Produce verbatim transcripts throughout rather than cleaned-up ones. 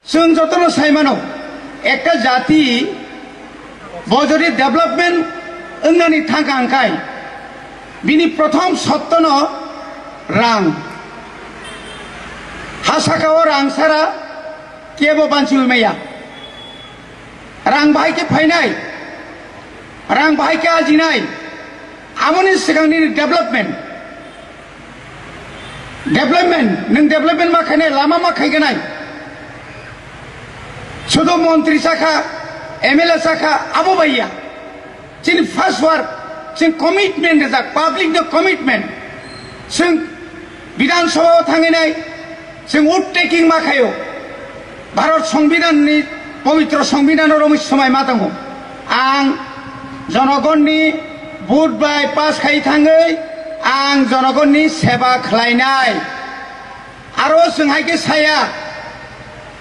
Chwng jotono sai mano, ekta jati bo jodi development wngnani thangkha hwnkhai, bini prothom sottono rang. Ha saka-o rang sara kebo banchiwi maya. Rang bahai khe phainai, rang bahai khe ajinai, amoni swkang nini development. Development, nwng development ma khainai, lama ma khaiganai. Sudu montri sakha, M L A sakha, abo baiya. Chini first work, chini commitment rijak, public no commitment. Chwng Bidhan Sabha o thanginai, chwng vote taking ma khaio. Bharat Songbidan ni, pobitro Songbidan o romwi swmai ma tongo. Ang jonogonni vote bai pass khai thangwi ang jonogonni seba khlainai. Aro chwng hai khe saya,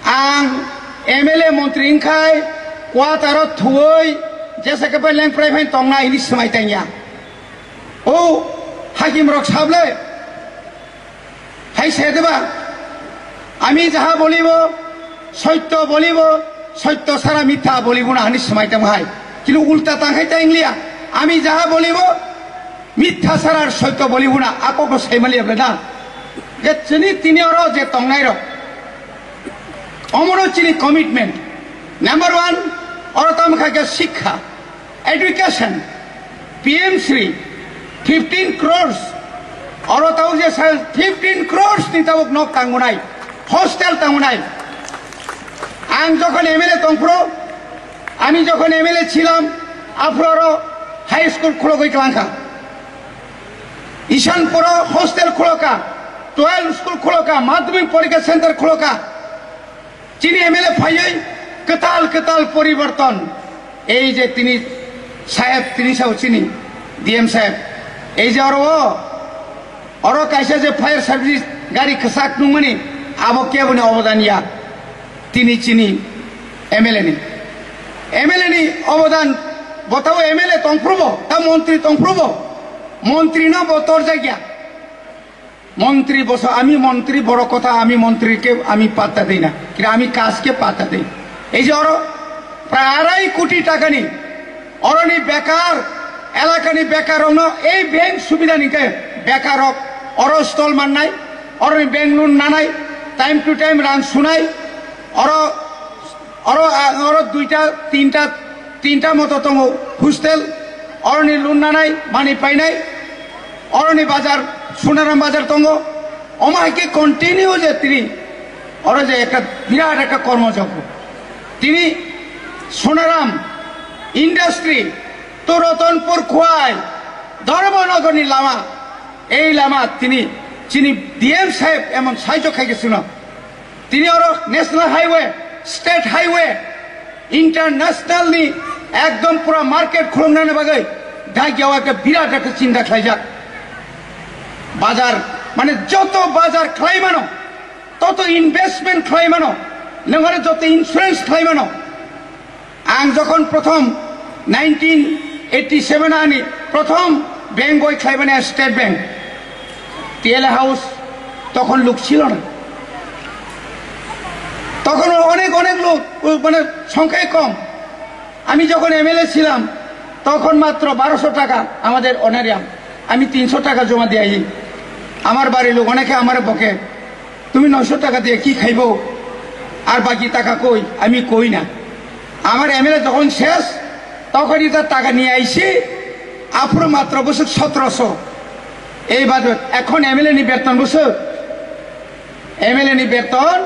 ang M L A montri wngkhai quarter o thuwi jesa khe bai lengprai phai tongnai hwnwi swmai tangya. O hakim rok sable hai se deba, "Ami jaha bolibo, sotto bolibo, sotto sara mitha bolibo na," hwnwi swmai tong hai. Kintu ulta tang hai ta ingliya, "Ami jaha bolibo, mitha sara ar sotto bolibo na," a kokno sai maliya ble na. Je chini tini oro je tongnai rok, omono chini commitment. Number one, oro tamo kha khe sikha. Education, P M Shri, fifteen crores, oro tabuk je sa fifteen crores ni tabuk nok tangunai, hostel tangunai. Ang jokhon M L A tongphuru, ami jokhon M L A chilam, aphuru oro high school khulogwi klangkha. Ishanpuro hostel khuloka, twelve school khuloka, madhyamik porikha center khuloka. Chini M L A phaiwi kwtal kwtal poriborton. Ei je tini saheb, tini sao chini D M saheb. Ei je oro o, oro kaisa je fire service gari kwchak nungmani, abo keboni obodan ya. Tini chini M L A ni. M L A ni obodan, bo tabo M L A tongphrubo, ta montri tongphrubo, montri no bo torjak ya. Montri boso, ami montri, boro kotha, ami montri ke ami patta dei na, kira ami kaj ke patta dei. Ei je oro prai arai koti taka ni, oroni bekar, elaka ni bekar rok no ei bank subida ni ke bekar rok oro stall mannai, oroni bank loan nanai, time to time rang sunai, oro Oro, a, oro duita, tinta, tinta moto tongo hostel, oroni loan nanai, mani painai, oroni bazar, Sonaram bazar tongo, omo hai khe continue je tini, oro je ekta birat ekta kormo jogo. Tini Sonaram industry, to Ratanpur Khowai, Dharmanagar ni lama, ei lama tini chini D M saheb emon sahajyo khai khe sino. Tini oro national highway, state highway, international ni ekdom pura market khulumnani bagwi dagiao ekta birat ekta chinta khlaijak. Bazar, mane joto bazar khlai mano, toto investment khlai mano, nwng aro joto insurance khlai mano. Ang jokhon prothom nineteen eighty seven ani prothom bank goi khlaibani State Bank, T L A House, তখন লোক ছিল না। তখন অনেক অনেক লোক, মানে সংখ্যায় কম। আমি যখন এমএলএ ছিলাম, তখন মাত্র বারোশো টাকা আমাদের অনারিয়াম। আমি তিনশো টাকা জমা দিয়ে আই। আমার বাড়ির লোক অনেকে আমারে বকে, "তুমি নয়শো টাকা দিয়ে কি খাইবো? আর বাকি টাকা কই?" আমি কই না। আমার এমএলএ যখন শেষ, তখনই তার টাকা নিয়ে আইছি, আফরো মাত্র বছর সতেরোশো। এই বাজেট, এখন এমএলএ নি বেতন বছর, এমএলএ নি বেতন,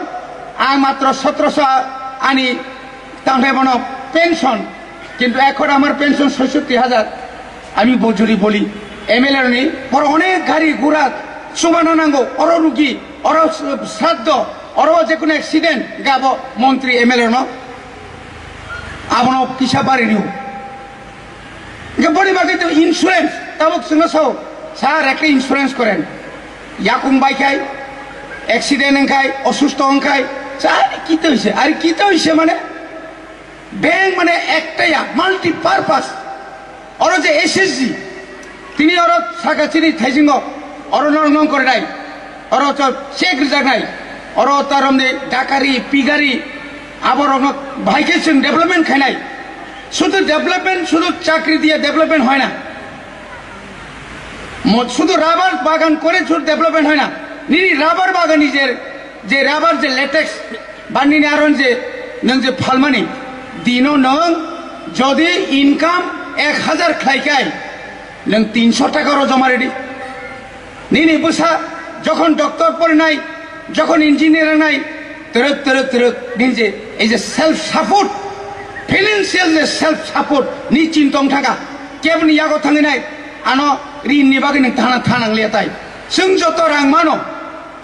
আর মাত্র সতেরোশো আনি, তাহলে মনে পেনশন। কিন্তু এখন আমার পেনশন ছয়ষট্টি হাজার। আমি ব-, যদি বলি, এমএলএ নি, বড় অনেক গাড়ি ঘোড়া, সুমানা নাঙ্গো, অর রুগী, অর শ্রাদ্ধ, অর যে কোনো অ্যাক্সিডেন্ট, গাবো মন্ত্রী এমএলএ ন, আবনো কিসা বাড়ি নিও। যে বড়ি বাকি তো ইন্স্যুরেন্স, তাবুক সঙ্গে সব, স্যার একটা ইন্স্যুরেন্স করেন। ইয়াকুং বাইখাই, অ্যাক্সিডেন্ট হংখাই, অসুস্থ হংখাই, স্যার কিতা হইছে? আরে কিতা হইছে মানে? ব্যাংক মানে একটাই, মাল্টিপারপাস। অর যে এসএসজি, তিনি অর সাকা চিনি থাইজিং, অর নং নং করে নাই, অর তো চেক রিজার্ভ নাই, অর তার মধ্যে ডাকারি, piggery, Aborokno bahai khe chwng development khainai. Sudhu development, sudhu chakri diye development hoy na. Mo-, sudhu rubber bagan kore sudhu development hoy na. Nini rubber bagani je, je rubber je latex, ba nini aron je, nwng je phalmani, dino nwng jodi income ek hajar khlai kai, nwng tinsho taka ro joma redi. Nini bwsa jokhon doctor porinai, jokhon engineer wngnai, twrwk, twrwk, twrwk, nini je, ei je self support, financial je self support, ni chintong thangkha, keboni yago thanginai, ano rin ni bagwi nwng thana, thanang liya tai. Chwng joto rang mano,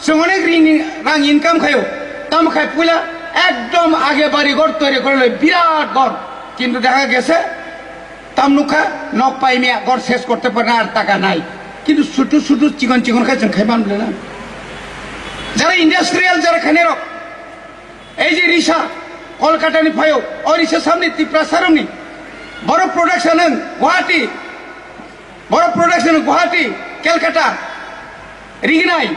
chwng onek rin ni rang income khayo, tamo khai puila ekdom age bari ghor toiri kore loi, birat ghor, kintu dekha gese, tam nukha, nok paimya, ghor ses korte pare na, ar taka nai. Kintu sutu sutu chikon chikon khe chwng khai man bole na. Jara industrial jara khainai rok, ei je risa Kolkata ni phaio, o risa samni Tiprasa rokni, borok production wng Guwahati, borok production wng Guwahati, Calcutta, rignai.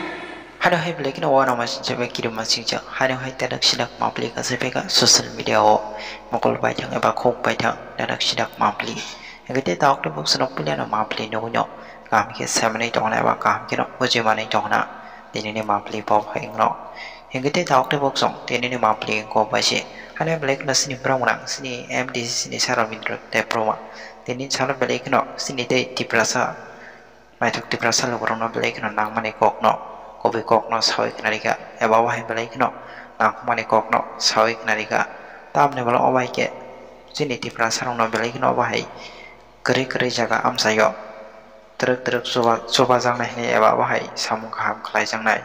Hano hai belai kheno uanama singcha bai kirima singcha. Hano hai tadak sidak mapli kasai phaikha social media o mokol baithang eba khuk baithang tadak sidak mapli. Hingke tei taok tei bok swnok puilano mapli nugui no kaham khe saimanwi tongna eba kaham kheno bujui manwi tongna tinini mapli bo hai wngno. Hingke tei taok tei bok song tinini mapli wngkho bai se. Hano belai kheno sini borok gwnang sini M D C sini Sir Rabindra Debbarma. Tini salo belai kheno sini tei Tiprasa Naithok Tiprasa lukurokno belai kheno nangmani kokno, kubui kokno saui khna rikha, eba obo hai belai kheno nangkukmani kokno saui khna rikha. Tamni ulo obo hai khe chini Tiprasarokno belai kheno obo hai kwrwi kwrwi jaga amchaio twrwk twrwk chuba-, chubajaknai hwnwi eba obo hai samung kaham khlaijaknai,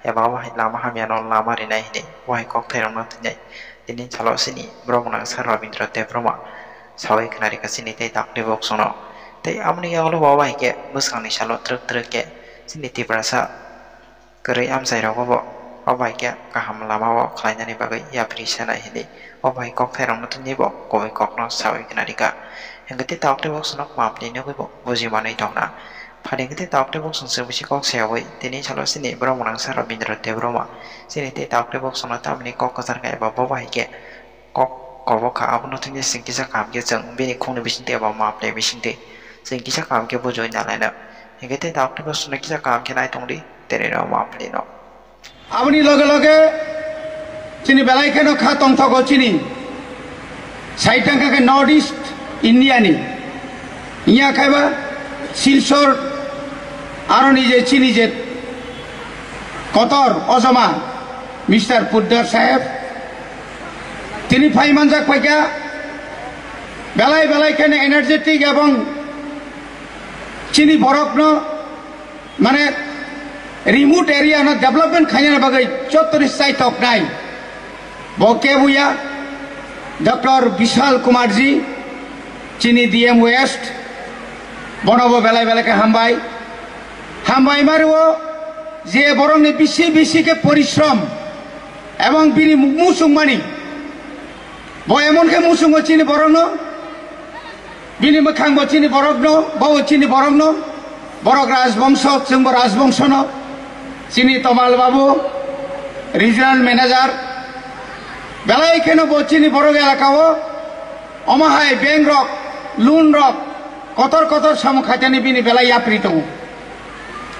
eba obo hai lama hamyano lama rinai hwnwi obo hai kokthairokno thinai. Tini salo chini borok gwnang Sir Rabindra Debbarma saui khna rikha chini tei taok tei bok songno. Tei aboni yagulo bo bai khe bwskangni salo twrwk twrwk khe chini Tiprasa kwrwi amchai rogo bo o bai khe kaham lama o khlainani bagwi yapri sanai hwnwi o bai kokthairokno tini bo kubui kokno saui khna rikha. Hwnkhe tei taok tei bok songno mapli nugwi bo buji manwi tongna. Phaidi hwnkhe tei taok tei bok song se bisi kok sayaui tini salo chini borok gwnang Sir Rabindra Debbarma chini tei taok tei bok songno tamni kok kwchar khe eba bo bai khe kok kobo kha, abono thwngwi chwng kisa kaham khe chwng bini khungni bisingtwi eba mapli bisingtwi chwng kisa kaham khe bujui nalaina. Hinkhe tei taok tei bok songno kisa kaham khe nai tongdi, tini no mapli no. Aboni loge loge chini belai kheno kha tongthogo chini. Sai tangkha khe North East India ni. Iya khaiba Silchar aroni je chini je kotor ojoma Mister Poddar Saheb. Tini phai manjak paikha belai belai kheno energetic ebong chini borokno mane remote area no development khainani bagwi jottoni chaitok nai. Bo khe buya Doctor Bishal Kumar ji, chini D M West, bono bo belai belai khe hambai. Hambai mario je borokni bisi bisi khe porishrom ebong bini musung mani. Bo emon khe muchungo chini borokno, bini mwkhangbo chini borokno, bobo chini borokno, borok rajbongso, chwngbo rajbongsono, chini Tomal babu, regional manager, belai kheno bo chini borok elakao, omo hai bank rok, loan rok, kotor kotor samung khaitani bini belai yapri tongo.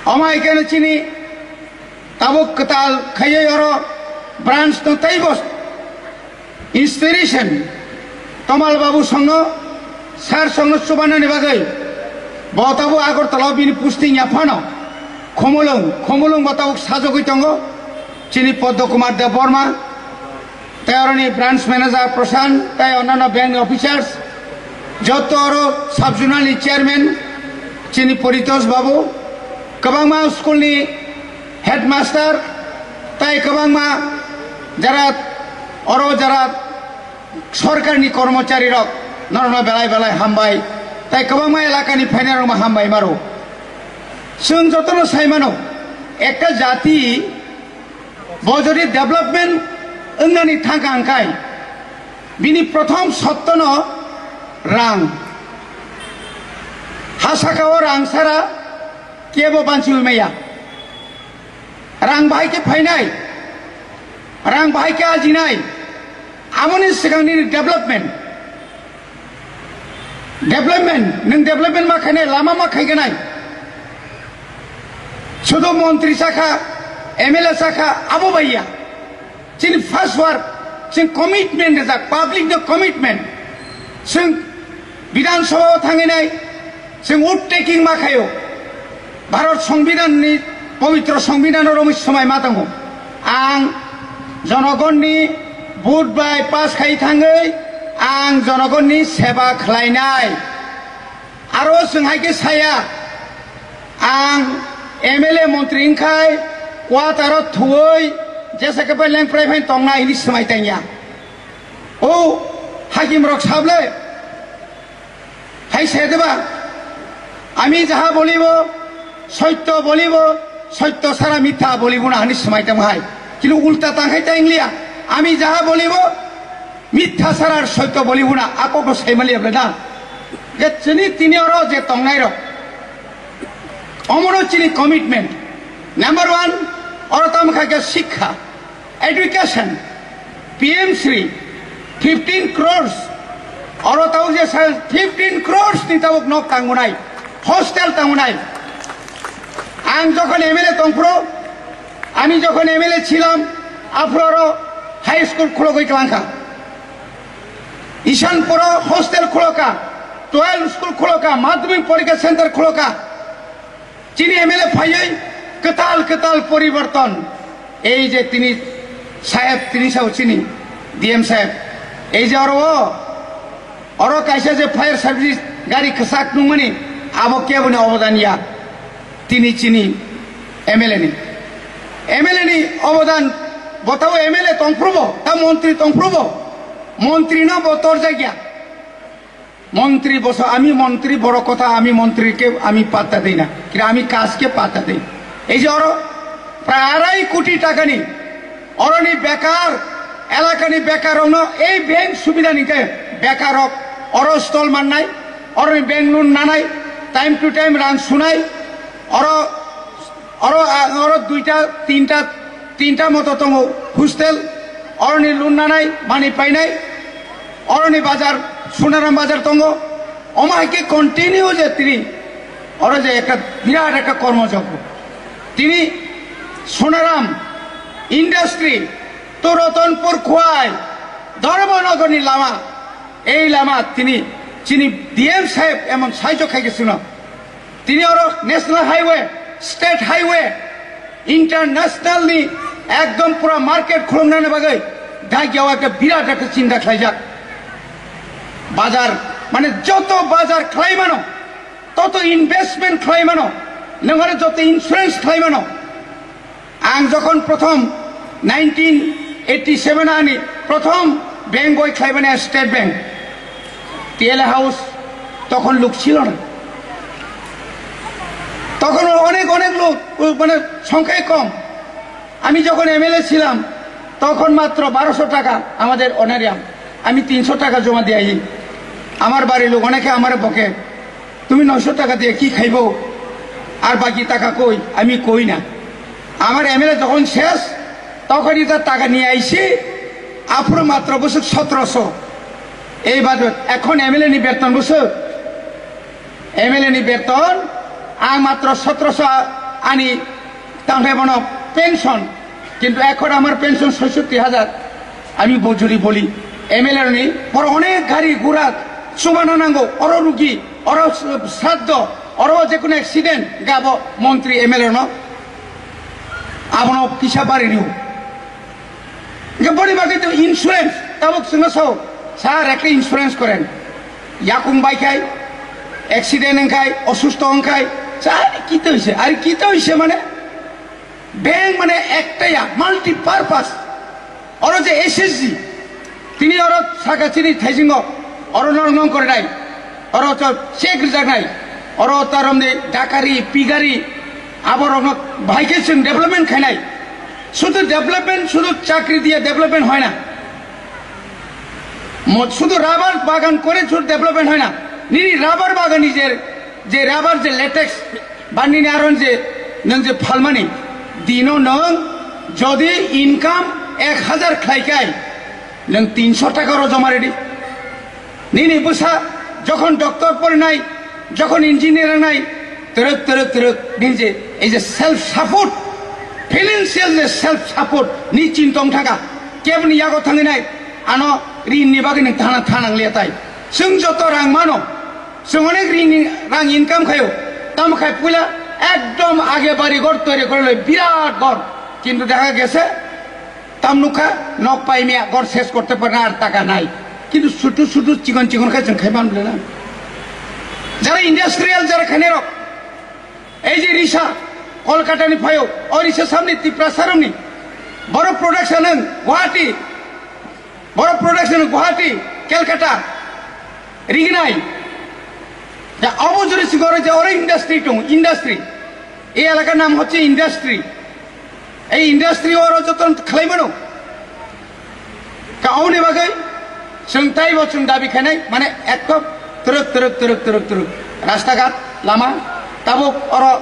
Omo hai kheno chini tabuk kwtal khaiwi oro branch no teibo inspiration Tomal babu songno, sir songno chubanani bagwi bo tabuk Agartala o bini posting ya phano Khumulwng, Khumulwng bo tabuk sajagwi tongo chini Padma Kumar Debbarma, tei aroni branch manager Prashant, tei onnanno bank ni officers, joto aro sub zonal ni chairman chini Paritosh babu, kwbangma school ni headmaster, tei kwbangma jara oro jara sorkarni kormochari rok norokno belai belai hambai, tei kwbangma elakani phainai rokno hambai maro. Chwng jotono sai mano, ekta jati bo jodi development wngnani thangkha hwnkhe bini prothom sottono rang. Ha sakao rang sara kebo banchiwi maya. Rang bahai khe phainai, rang bahai khe ajinai, Amoni swkangni development, development, nwng development ma khainai, lama ma khaiganai. Sudu montri sakha, M L A sakha, abo baiya. Chini first work, chini commitment rijak, public no commitment. Chwng Bidhan Sabha o thanginai, chwng oath taking ma khaio. Bharat Songbidan ni, pobitro Songbidan o romwi swmai ma tongo. Ang jonogonni vote bai pass khai thangwi, ang jonogonni seba khlainai. Aro chwng hai khe saya, ang M L A montri wngkhai, quarter o thuwi, jesa khe bai lengprai phai tongnai hini swmai tangya. O hakim rok sable, hai se deba, আমি যাহা বলিব, সত্য বলিব, সত্য ছাড়া মিথ্যা বলিব না, hini swmai tang hai. Kintu ulta tang khai ta ingliya, আমি যাহা বলিব, মিথ্যা ছাড়া আর সত্য বলিব না, akok no saimali abla da. Ge chini tini oro je tongnai rok, omono chini commitment. Number one, oro tamo kha khe শিক্ষা, education, P M Shri, fifteen crores. Oro tamo je sa fifteen crores ni tabuk nok tangunai, hostel tangunai. Ang jokhon M L A tongphuru, আমি যখন M L A ছিলাম, আফ্রো আরো high school খুলকই ক্লাংখা, ঈশানপুর হোস্টেল খুলকা, twelve school খুলকা, মাধ্যমিক পরীক্ষা সেন্টার খুলকা। Chini M L A phaiwi kwtal kwtal poriborton. Ei je tini saheb, tini sao chini D M saheb, ei je oro o, oro kaisa je fire service gari kwchak nungmani, abo keboni obodan ya. Tini chini M L A ni, M L A ni obodan, bo tabo M L A tongphrubo, ta montri tongphrubo, montri no bo torjakya. মন্ত্রী বস, আমি মন্ত্রী, বড় কথা, আমি মন্ত্রীকে আমি পাত্তা দেই না, কিন্তু আমি কাজকে পাত্তা দেই। এই যে ওরা প্রায় আড়াই কোটি টাকা নি, অরনি বেকার, এলাকানি বেকার অন্য এই ব্যাংক সুবিধা নিতে বেকার হোক, অর স্টল মান্নাই, অরনি ব্যাংক লোন নানাই, টাইম টু টাইম রান শুনাই, অর, অর, অর দুইটা, তিনটা, তিনটা মতো তঙ্গ হোস্টেল, অরনি লোন নানাই, মানি পাইনাই, অরনি বাজার, সোনারাম বাজার তঙ্গ, অমাইকে কন্টিনিউ যে তিনি, অর যে একটা বিরাট একটা কর্মযজ্ঞ। তিনি সোনারাম ইন্ডাস্ট্রি তো রতনপুর খোয়াই ধর্মনগরনি লামা, এই লামা তিনি চিনি ডিএম সাহেব এমন সাহায্য খাইগেছিল। Tini oro national highway, state highway, international ni ekdom pura market khulumnani bagwi dagiao ekta birat ekta chinta khlaijak. Bazar, mane joto bazar khlai mano, toto investment khlai mano, nwng aro joto insurance khlai mano. Ang jokhon prothom nineteen eighty seven ani prothom bank boi khlaimani State Bank, T L A House, tokhon luk chilo na. তখন অনেক অনেক লোক, মানে সংখ্যায় কম। আমি যখন এমএলএ ছিলাম, তখন মাত্র বারোশো টাকা আমাদের অনারিয়াম। আমি তিনশো টাকা জমা দিয়ে আই। আমার বাড়ির লোক অনেকে আমার বকে, তুমি নয়শো টাকা দিয়ে কি খাইবো? আর বাকি টাকা কই? আমি কই না। আমার এমএলএ যখন শেষ, তখনই তার টাকা নিয়ে আইছি, আফুরো মাত্র বছর সতেরোশো। এই বাজেট, এখন এমএলএ নি বেতন বছর, এমএলএ নি বেতন, আর মাত্র সতেরোশো আনি, তাহলে মনে পেনশন, কিন্তু এখন আমার পেনশন ছয়ষট্টি হাজার। আমি মজুরি বলি, এমএলএ নি বড় অনেক গাড়ি ঘোড়া চুমানো নাঙ্গো, অর রুগী, অর শ্রাদ্ধ, অর যে কোনো অ্যাক্সিডেন্ট গাবো মন্ত্রী এমএলএ ন abono kisa bari riu. Hingke boni bagwi to insurance, tabuk chwngno sao, sir, ekta insurance koren. Yakung bai khai, accident wng khai, osusto wng khai, sir, kito hoise, are kito hoise mane, bank mane ekta ya, multi purpose. Oro je S S G, tini oro saka chini thaisingo, oro norok nong korinai, oro to check rijaknai, oro to romni dakari, pigari, aborokno bahai khe chwng development khainai. শুধু ডেভেলপমেন্ট, শুধু চাকরি দিয়ে ডেভেলপমেন্ট হয় না। ম-, শুধু রাবার বাগান করে শুধু ডেভেলপমেন্ট হয় না। Nini rabar bagani je, je rabar je latex, ba nini aron je, nwng je phalmani, dino nwng jodi income ek hajar khlaikai, Nwng tinsho taka oro joma redi. Nini bwsa jokhon doctor porinai, jokhon engineer wngnai, twrwk, twrwk, twrwk, nini je, ei je self support, financial je self support, ni chintong thaka, kebni yago thangwi nai, ano rin ni bagwi nwng thana, thana nang liya tai. Chwng joto rang mano, chwng onek rin ni rang income khayo, tamo khai puila ekdom age bari ghor toiri gorloi, birat ghor, kintu dekha gese, tam nukha, nok paimya, ghor ses korte pare na, ar taka nai. Kintu sutu sutu chikon chikon khai chwng khai man bole na. Jara industrial, jara khainai rok, ei je risa, Kolkata ni phayo, o risa samni Tiprasa rokni, boro production ang Guwahati, boro production Guwahati, Calcutta, rignai. Ja, obo jori sigoro je oro industry tong, industry. Ei elaka nam hocche industry. Ei industry oro joton khlai mano. Ka oboni bagwi chwng taibo chwng dabi khainai, mane ekdom twrwk, twrwk, twrwk, twrwk, twrwk. Rasta ghat, lama, tabuk oro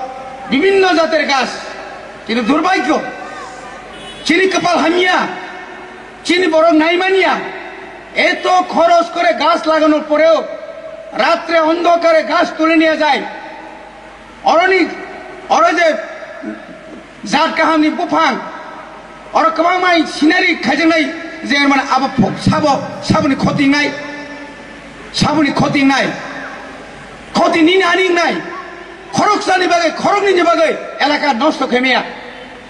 bibhinno jater gas. Kintu durbhagyo, chini kapal hamya, chini borok naimanya, eto khoros kore gas lagano poreo, ratre ondhokare gas tule niya jai. Oroni, oro je jat kahamni buphang, oro kwbangma scenery khaijaknai, je mane abo pho-, sabo, saboni khoti wngnai, saboni khoti wngnai, khoti nini ani wngnai, khoroksani bagwi, khoroknwini bagwi elaka nosto khaimaya.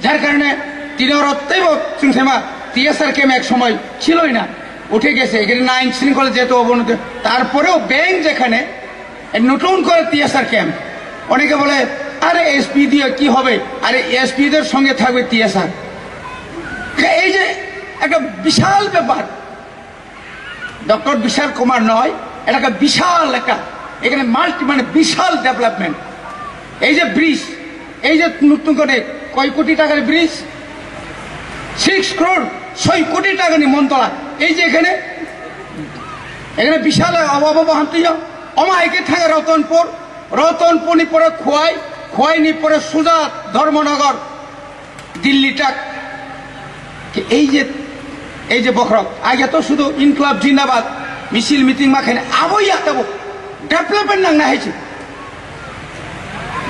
Jar karone tini oro teibo chwng saima T S R camp ek somoy chiloi na, উঠে গেছে, এখানে nine শৃঙ্খলা যেহেতু অবনতি, তারপরেও ব্যাংক যেখানে নতুন করে টিএসআর ক্যাম্প, অনেকে বলে, "আরে এসপি দিয়ে কি হবে, আরে এসপি দের সঙ্গে থাকবে টিএসআর।" এই যে একটা বিশাল ব্যাপার, ডক্টর বিশাল কুমার নয়, এটা একটা বিশাল একটা, এখানে মাল্টি, মানে বিশাল ডেভেলপমেন্ট। এই যে ব্রিজ, এই যে নতুন করে কয় কোটি টাকার ব্রিজ, সিক্স ক্রোর, ছয় কোটি টাকার মন্তলা। এই যে এখানে, এখানে বিশাল অভাব হামতি, অমা একে থাকে রতনপুর, রতনপুরনি পরে খোয়াই, খোয়াইনি পরে সুজা ধর্মনগর, দিল্লি টাক। এই যে, এই যে বখরক, আগে তো শুধু ইনকলাব জিন্দাবাদ, মিছিল মিটিং মাখানে, আবো ইয়া তবো ডেভেলপমেন্ট নাংনা হয়েছে।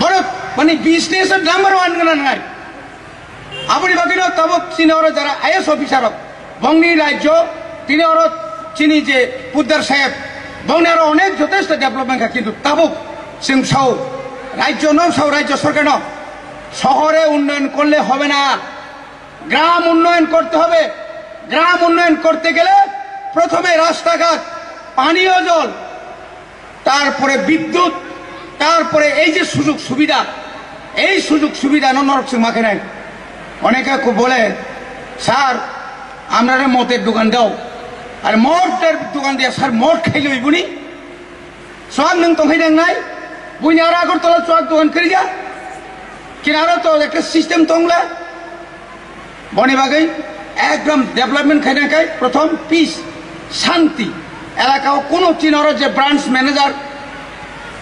বড় মানে বিজনেস নাম্বার ওয়ান গনা নাই। Aboni bagwino tabuk chini oro jara I A S officer rok, bongni rajyo, tini oro chini je Poddar saheb, bongni aro onek jotesto development kha, kintu tabuk chwng sao, rajyo no sao, rajyo sorkar no, শহরে উন্নয়ন করলে হবে না, গ্রাম উন্নয়ন করতে হবে। গ্রাম উন্নয়ন করতে গেলে প্রথমে রাস্তাঘাট, পানীয় জল, তারপরে বিদ্যুৎ, তারপরে এই যে সুযোগ সুবিধা, এই সুযোগ সুবিধা ন-, নরক সিং মাখে নাই। অনেকে খুব বলে, "স্যার, আমরা রে মদের দোকান দাও।" আর মদের দোকান দিয়ে স্যার মদ খাইলে হইব নি? সোয়াগ নং তংখাই নাই, বুঝনি আর আগরতলা সোয়াগ দোকান করি যা, কিনারা তো একটা সিস্টেম তংলা। Boni bagwi ekdom development khaina khai prothom peace, shanti. Elaka o kuno chini oro je branch manager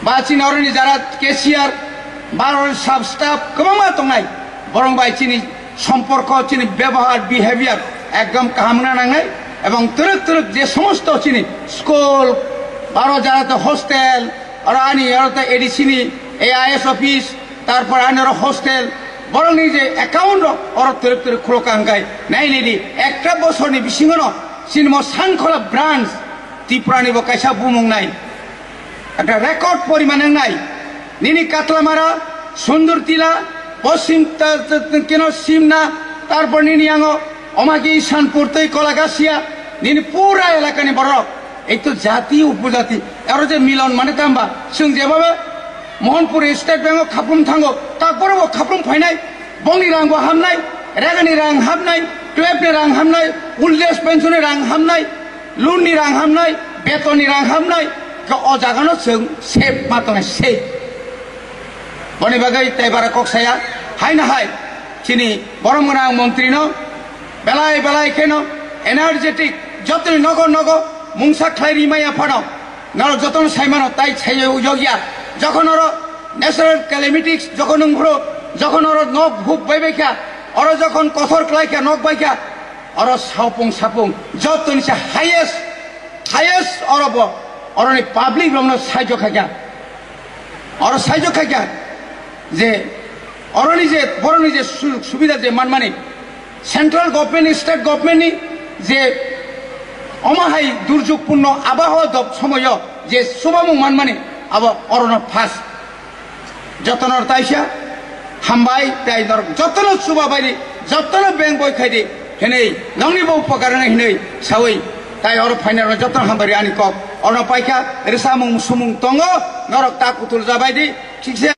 ba chini oro ni jara cashier ba oro sub staff kwbangma tongnai, borong bai chini somporko, chini bebohar, behavior ekdom kaham wngna nangnai. Ebong twrwk twrwk je somosto chini school, ba oro jara to hostel, oro ani oro to A D C ni A I S office, tarpor ani oro hostel, borokni je account rok oro twrwk twrwk khulok ka hwnkhe nai nai di, ekta bosorni bisingono chini mo Sankhola branch Tripurani bo kaisa bumung nai, ekta record poriman wngnai. Nini Katlamara, Sundurtila, Poschim ta-, ta-, ta-, kino Simna, tarpor nini yango Omagi, Isanpur tei Kolagasia, nini pura elakani borok. Ei to jati upojati, aro je milon mane tamba, chwng jebhabe Mohanpur State Bank o khaprum thango, takboro bo khaprum phainai, bongni rang bo hamnai, regani rang hamnai, twelve ni rang hamnai, old age pension ni rang hamnai, loan ni rang hamnai, beton ni rang hamnai, khe o jaga no chwng safe ma tongnai, safe. Boni bagwi tei bara kok saya, hai na hai, chini borom gwnang montri no, belai belai kheno energetic, jotoni nogo nogo mungsa khlai rimaya phano, norok jotono saimano tai saiyo yogya. Jokhon oro natural calamities, jokhon wngphuru, jokhon oro nok huk bai bai kha, oro jokhon kothor klai kha, nok bai kha, Oro saupung sapung jotoni se highest, highest oro bo, oroni public rokno saijo khaikha. Oro saijo khaikha je oroni je, boroni je sujog subida je manmani, central government, state government ni je omo hai durjog purno abahawa dob somoyo je chubamung manmani, abo orono first. Jotono taisa hambai, tei norok jotono chuba baidi, jotono beng boi khaidi, hinwi nongni bo upokar wngnai hinwi sawi, tai oro phainai rok jotono hambai ri ani kok. Oro paikha, rwsamung sumung tongo, norok ta kutul jabaidi, thikse.